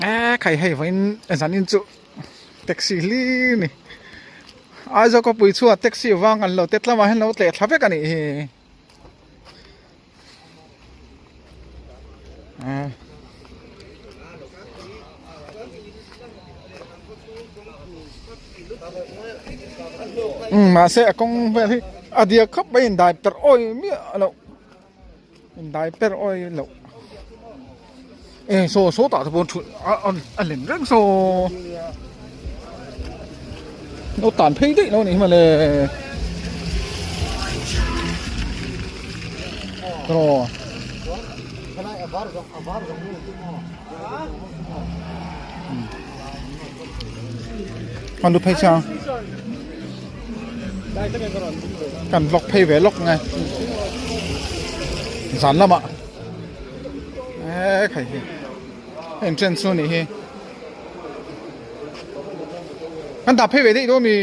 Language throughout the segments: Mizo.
E khai hei vawiin zanin chu taxi hlir a ni Aizawl khawpui chhuah taxi vang an lo te tlamah hian lo tleh thla vek a nih hi mahse a kawng vel hi a diak khawp mai in dai per awi miah loh. Indai per awi loh e saw saw tah te pawh thut a a lem reng saw lo tan phei daih lo a nih hi mawle tawh an lu phei chiang kan vlog phei ve lawk nge zan lamah e khai hi entrance chu anih hi kan dah phei ve daih dawn mi.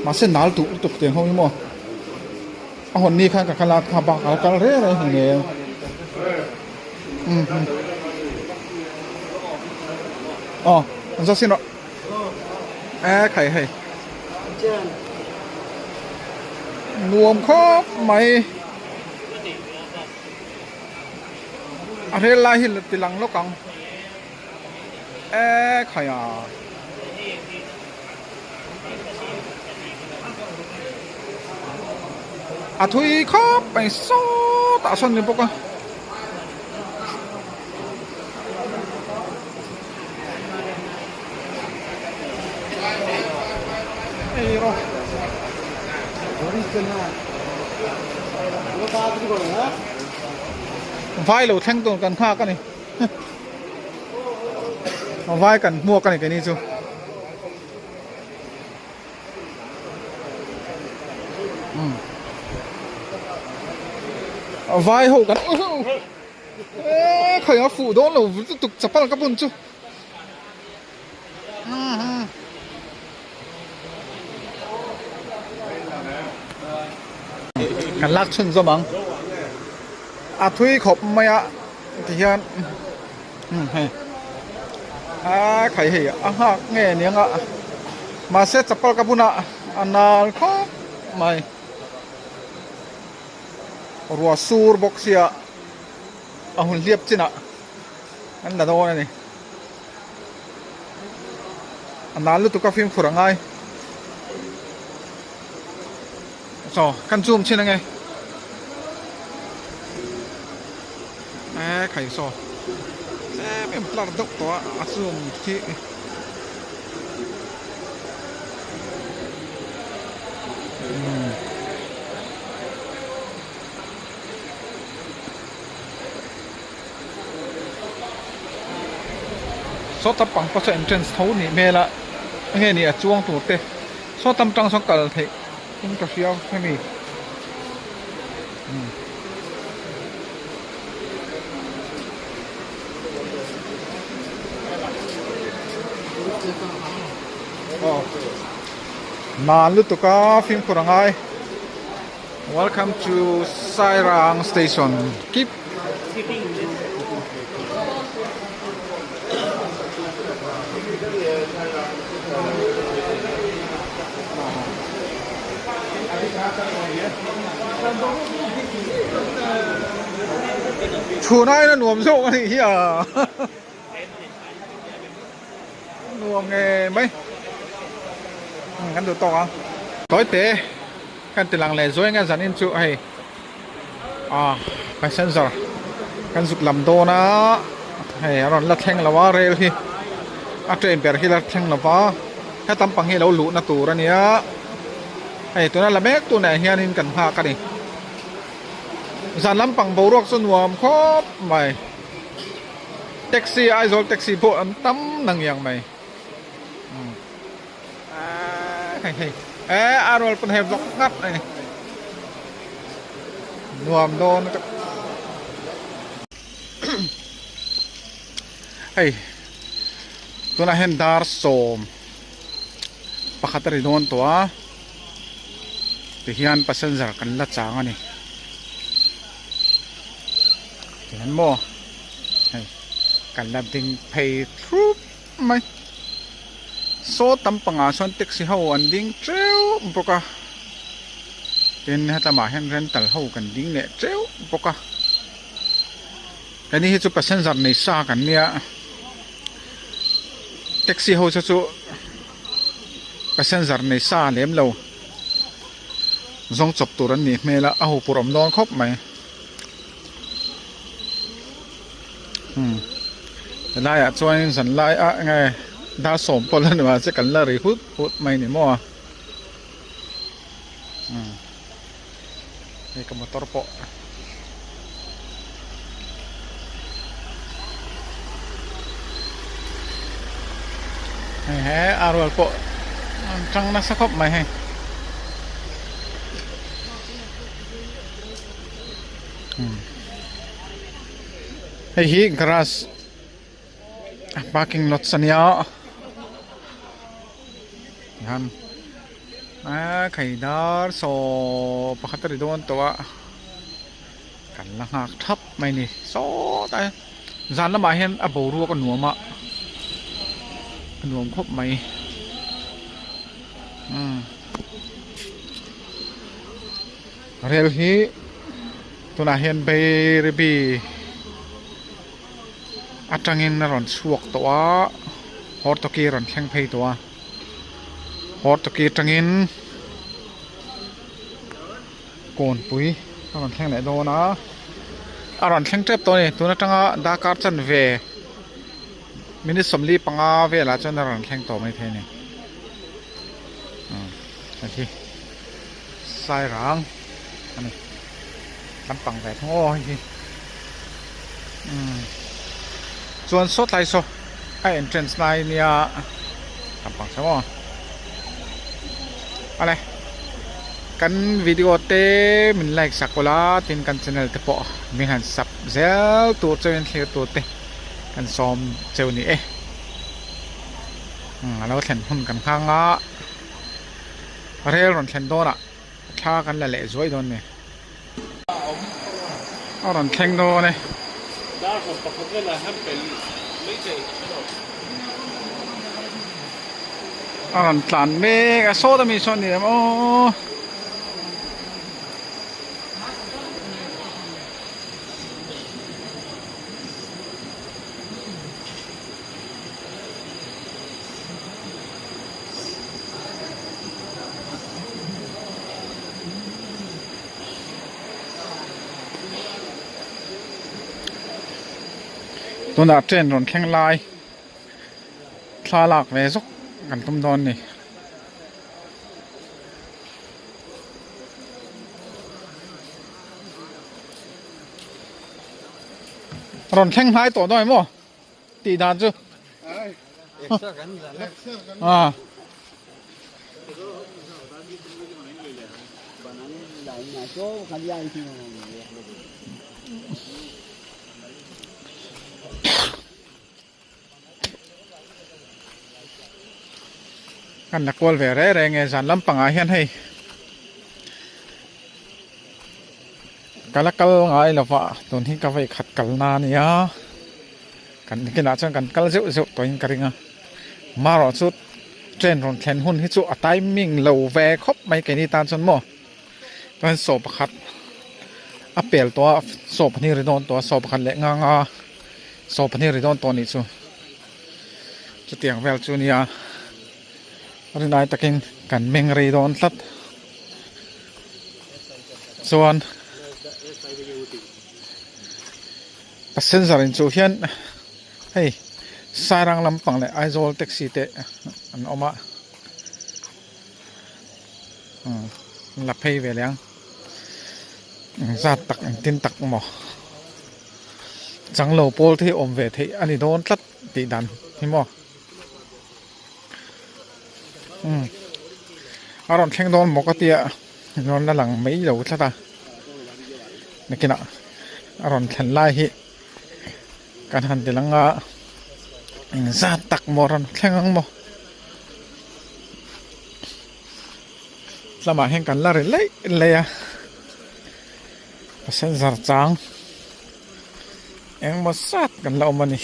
Mahse nal duh lutuk tiang ho hi maw a hawn ni khan ka kal a kha bak a kal reng reng hi nge aw an zawt sin rawh e khai hei nuam khawp mai. A rel lai hi ti lang lawk ang e khai a. A thui khawp mai sawtah sawn ni bawk a. Ei rawh. Vai lo thleng tur kan nghak a ni. Vai kan hmuak a ni keini chu. Vai ho kan e khawi a fuh dawn lo lutuk chapal ka bun chu. Kan lak chhun zawm ang a thui khawp mai a tihian hei a khai hei a nghak nge aniang a mahse chapal ka bun a a nal khawp mai ruah sur bawk sia a hun hliap chinah an la dawn a ni. A nal lutuk a fimkhur a ngai. Chaw kan zoom chhin ange. E khai saw. Tlem em tlar deuh tawh a a zoom khi. Saw tam pang pawh saw entrance tho nih hmel a enge ni a chuang tur te saw tam tang sawn kal theih in ka hria hemi umm. Aw nan lutuk a fimkhur a ngai. Welcome to Sairang station keep Chhun aiin a nuam zawk a nih hi a nuam nge mai kan duh tawk ang tawi te. Kan ti lang leh zuai nga zanin chu hei ah passenger kan zuk lam dawn a hei a rawn la thleng lo a rail hi a train ber hi la thleng lo va hetam pang hi lo luhna tur a nia hei tuna la mek tunah hianin kan nghak a ni zan lampang boruak chu nuam khawp mai taxi Aizawl taxi pawh an tam na ngiang mai. Hei hei e a rual pawn hei vlog ngap a ni nuam dawn lutuk hei tunah hian dar sawm. pakhat a ri dawn tawh a tihian passenger kan la chang a ni tihian maw hei kan la ding phei thlup mai saw tam pangah sawn taxi ho an ding teuh bawk a tin hetlama hian rental ho kan ding leh teuh bawk a heni hi chu passenger nei sa kan nia taxi ho saw chu passenger nei sa lem lo zawng chawp tur an nih hmel a a huphurh awm dawn khawp mai. Umm helaiah chuanin zan lai ah enge dar sawm pawh la ni mahse kan la ri hut hut mai ni maw umm hei ka motor pawh hei he a rual pawh an tang nasa khawp mai hei. Hei hi garage parking lot ania tihian a khai dar saw pakhat a ri dawn tawh a kan la nghak thap mai a ni sawtlai zan lamah hian a boruak a nuam a a nuam khawp mai umm. Rel hi tunah hian Bairabi atangin a rawn chhuak tawh a Hortoki a rawn thleng phei tawh a Hortoki atangin Kawnpui a rawn thleng leh dawn a a rawn thleng tep tawh a ni tun atanga darkar chanve minute 45 velah chuan a rawn thleng tawh maithei a ni hei hi. Sairang a ni lampang ve thung aw hei hi umm chuan saw tlai saw a entrance lai nia lampang saw maw awle kan video te min like sak ula tin kan channel te pawh min han sub zel tur chauhin thlir tur te kan sawm cheu ni e umm alo thlen hun kan nghang a. Rel rawn thlen dawnah thla kan la leh zuai dawn ni. A rawn thleng dawn e. A rawn tlan mek a sawt ami sawn ni em aw. Tunah train rawn thleng lai thla lak ve zawk kan tum dawn a ni. Rawn thleng hnai tawh dawn em aw? Tih dan chu a kan la kual ve reng reng e zan lampangah hian hei ka la kal ngai lova tun hi ka vei khat kal na ania kan kinah chuan kan kal zeuh zeuh tawhin ka ring a marawh chu train rawn thlen hun hi chu a timing lo ve khawp mai keini tan chuan maw chuan saw pakhat a pel tawh a saw pahnih ri dawn tawh a saw pakhat leh nga nga saw pahnih ri dawn tawh a nih chu chutiang vel chu nia rinai takin kan meng rei dawn tlat chuan passenger in chu hian hei Sairang lampang leh Aizawl taxi te an awm a umm an la phei ve leh ang engzat tak engtin tak maw changlo pawl te hi awm ve theih a ni dawn tlat tih dan hi maw umm a rawn thleng dawn maw ka tia rawn la lang mai lo tlat a nakinah a rawn thlen lai hi kan han ti lang a engzat tak maw rawn thleng ang maw. Lamah hian kan la ri laih laih a passenger chang engemaw zat kan la awm a ni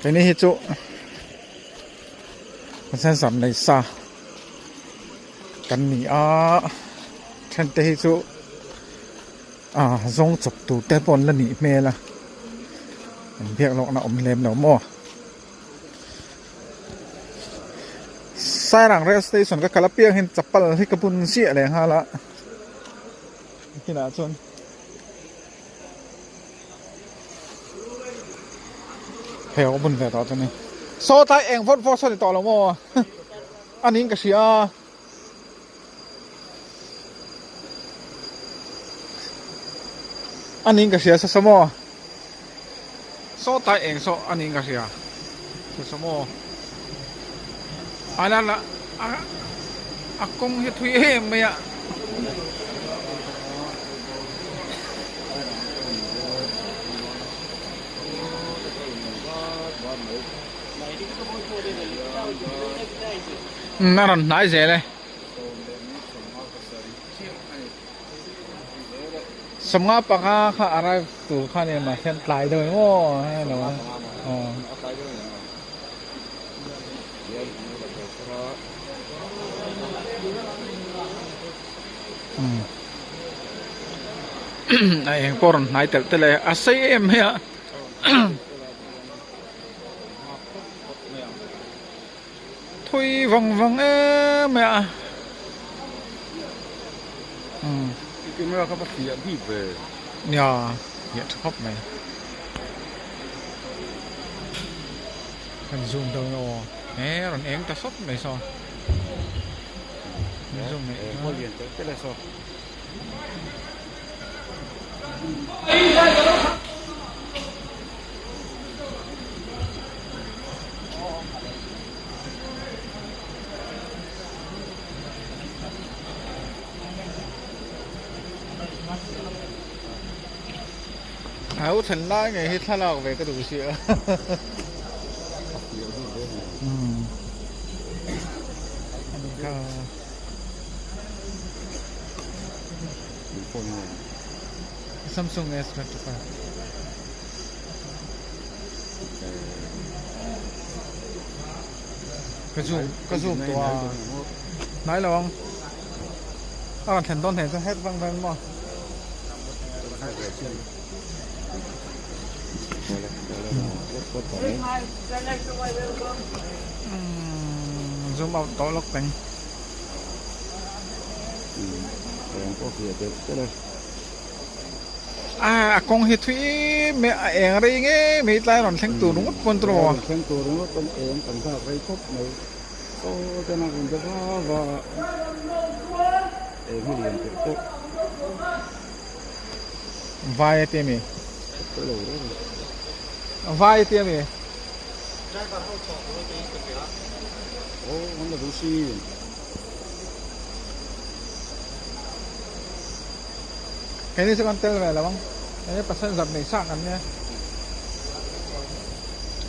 keini hi chu passenger nei sa kan ni a then te hi chu ah zawng chawp tur te pawh an la nih hmel a an biak lawkna awm lem lo maw. Sairang rail station ka kal apiang hian chapal hi ka bun ziah leh nghal a kinah chuan hei a bun ve tawh chu ni saw tlai eng vawt vawt saw ni tawh lo maw a niin ka hria a. A niin ka hria sa saw maw saw tlai eng saw a niin ka hria sa saw maw a la la a a kawng hi a thui em mai a. A rawn hnai zel e. Sawmnga panga kha arrive tur kha nia mahse an tlai deuh em aw hello aw. A eng pawh rawn hnai telh telh e a sei em mai a. Thui vang vang em mai a. Umm. Camera kha va hliah bik ve. Nia, hliah tha khawp mai. Kan zoom dawn aw. He rawn eng ta sawt mai saw. Zoom mai. Eng lian telh telh e saw. Au then lai ngei hi thlalak ve ka duh si a. Samsung S25. Ka zoom ka zoom tawh a hnai lo ang a rawn thlen dawn hnen chuan het vang vang maw. Zoom out tawh lawk peng. A kawng hi thui em mai a eng rei ngei mai tlai rawn thleng tur ringawt pawn tawh a. Thleng tur ringawt pawn eng kan nghak rei khawp mai. Saw ten a rawn be va va a. Eng hi lian teh teh. Vai a ti ami? Ka lo reng. Vai a ti ami? Driver ho chawh tur a tiin ka hria. Aw an la duh si. Keini chu kan tel ve lo ang. Keini passenger nei sa kan nia.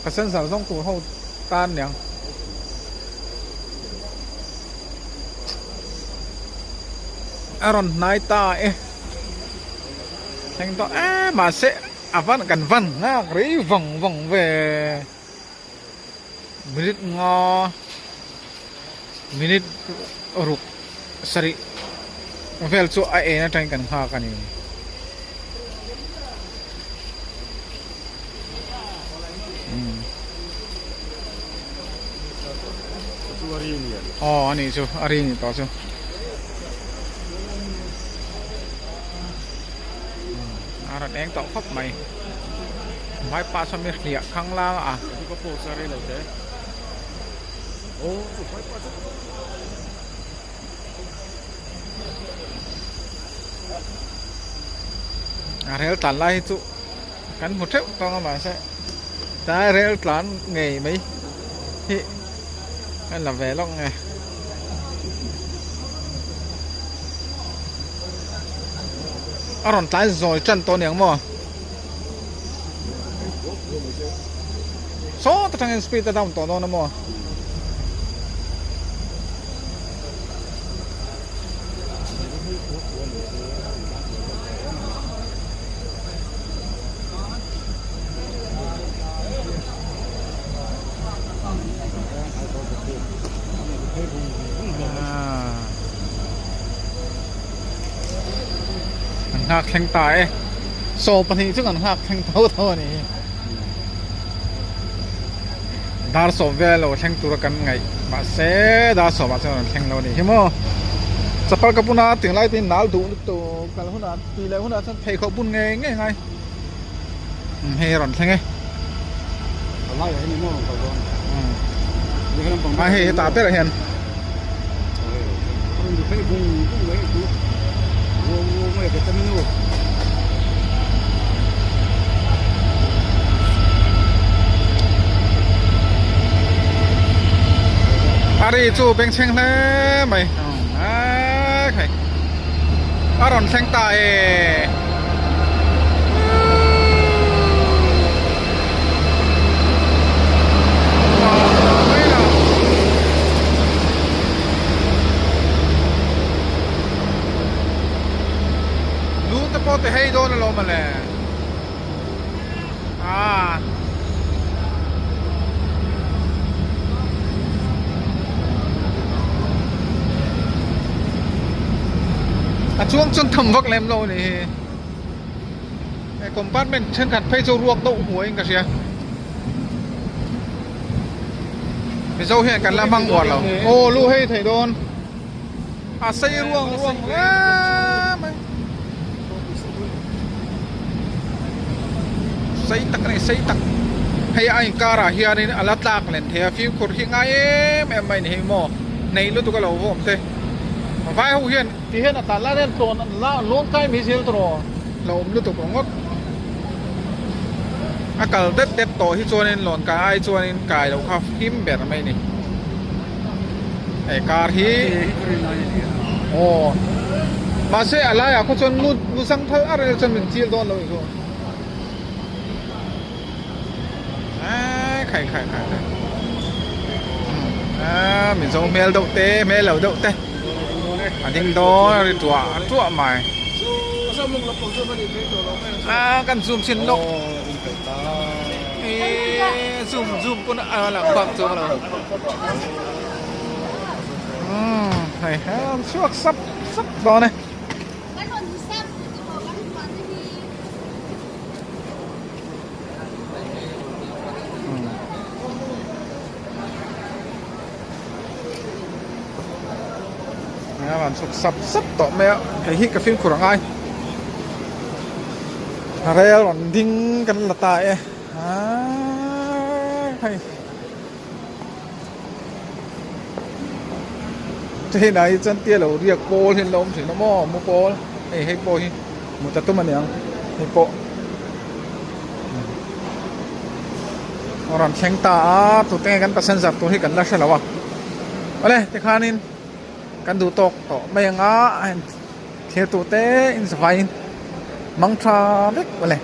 Passenger zawng tur ho tan niang. A rawn hnai ta e. Thleng tawh e mahse a van kan van nghak rei vang vang ve. Minute nga minute ruk sarih vel chu a en atangin kan nghak a ni. Aw a nih chu a ri nih tawh chu. A rawn eng tawh khawp mai. Hmai pah saw mi hliah khang lang a. A rel tlan lai hi chu kan hmu theuh tawng a mahse tlai rel tlan ngei mai hi kan la ve lawk nge. A rawn tlai zawi tan tawh aniang maw? Saw ta tangin speed a down tawh dawn a maw? nghak thleng ta e. 12 chu kan nghak thleng tho tho a ni hi. Dar 10 vel lo thleng tura kan ngaih mahse dar 10 ah chuan rawn thleng lo a ni hi maw. Chapal ka bun a tinglai te in nal duh lutuk kal hunah tih leh hunah chuan pheikhawk bun ngei ngei ngai. Hei a rawn thleng e. A hei hetah berah hian. A ri chu bengchheng hle mai. A rawn thleng ta e. Lu te pawh ti hei dawn alawm mawle ah. A chuang chuan tham vak lem lo a nih hi. Hei compartment thenkhat phei chu ruak deuh hmuaiin ka hria. Mizo hian kan la hmang uar lo. Aw lu hei thei dawn. A sei ruang ruang hle mai. Sei tak a ni sei tak. Hei a inkarah hianin a la tlak len thei a fimkhur hi ngai em em mai a ni hei maw. Hneih lutuk a lo vawm te. Vai ho hian ti hian a tlan lai hian tlawn an la lawn kai mai zel tawh rawh. Hlauhawm lutuk ringawt. A kal det det tawh hi chuanin lawn kai ai chuanin kai loh kha him ber mai a ni. Hei car hi aw mahse a laiah khaw chuan mu mu zang phal ar vel chuan min chil dawn lo chu khai khai khai khai a mizo hmel deuh te hmel lo deuh te a ding dawn a ri tuah tuah mai a kan zoom chhin lawk. Zoom zoom pawn a lang bak chuang lo umm hei hian chhuak sap sap dawn e. A rawn chhuk sap sap tawh mai a hei hi ka fimkhur a ngai rel rawn ding kan la ta e aaa hei train ah hi chuan tia lo riak pawl hi an lo awm thin a maw mu pawl hei hei pawh hi mut a tum aniang hei pawh. A rawn thleng ta a tute nge kan passenger tur hi kan la hre lo a awle tikhanin kan duh tawk tawh mai ang a thlir tute in zavaiin mang tha vek awle.